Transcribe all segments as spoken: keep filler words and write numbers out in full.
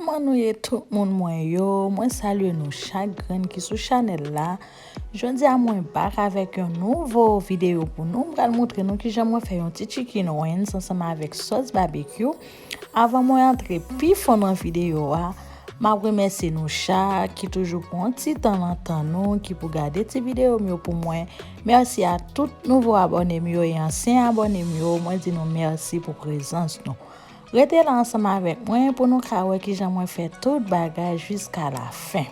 Kòman nou ye tout moun mwen yo? Mwen salye nou chak grenn ki sou chanèl la. Jodi a mwen back avèk yon nouvo videyo pou nou. M pral montre nou kijan mwen fè yon ti chicken wings ansanm avèk sòs babekyou. Avan mwen antre pi fon nan videyo a, m ap remèsye nou chak ki toujou pran ti tan nan tan nou ki pou gade ti videyo m yo pou mwen. Mèsi a tout nouvo abòne m yo e ansyen abòne m yo. Mwen di nou mèsi pou prezans nou. Rete la ansanm avèk mwen pou nou ka wè kijan mwen fè tout bagay jiska la fen.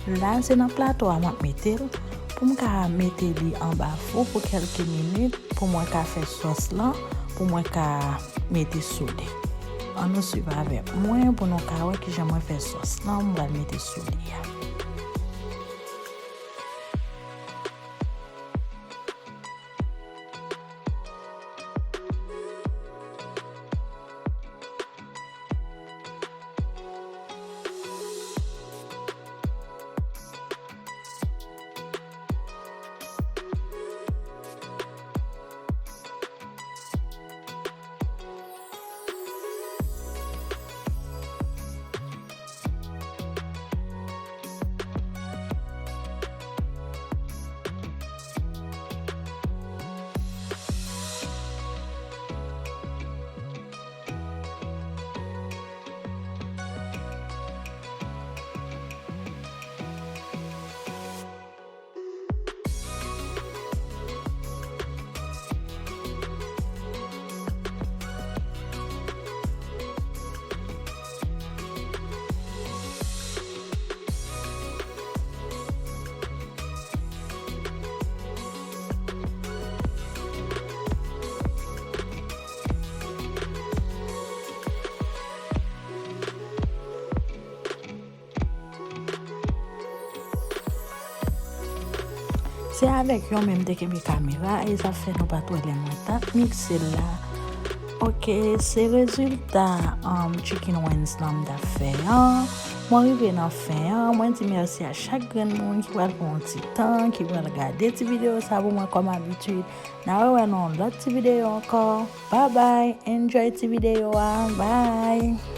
La, se nan plato a m ap mete l, pou m ka mete li anba fou pou kèlke minit, pou mwen ka fè sòs lan, pou mwen ka mete sou li. Ann nou swiv avèk mwen pou nou ka wè kijan mwen fè sòs lan, m pral mete sou li a. Se avèk yon men m te kenbe kamera e sa fè nou pa t wè lè mwen t ap mikse l la. Ok, se rezilta um, chicken wings lan m t ap fè an. Mwen rive nan fen an. Mwen di mèsi a chak grenn moun ki pral pran yon ti tan, ki pral gade ti videyo sa pou mwen kòm abitid. N a rewè nan yon lòt ti videyo ankò. Bye bye. Enjoy ti videyo a. Bye.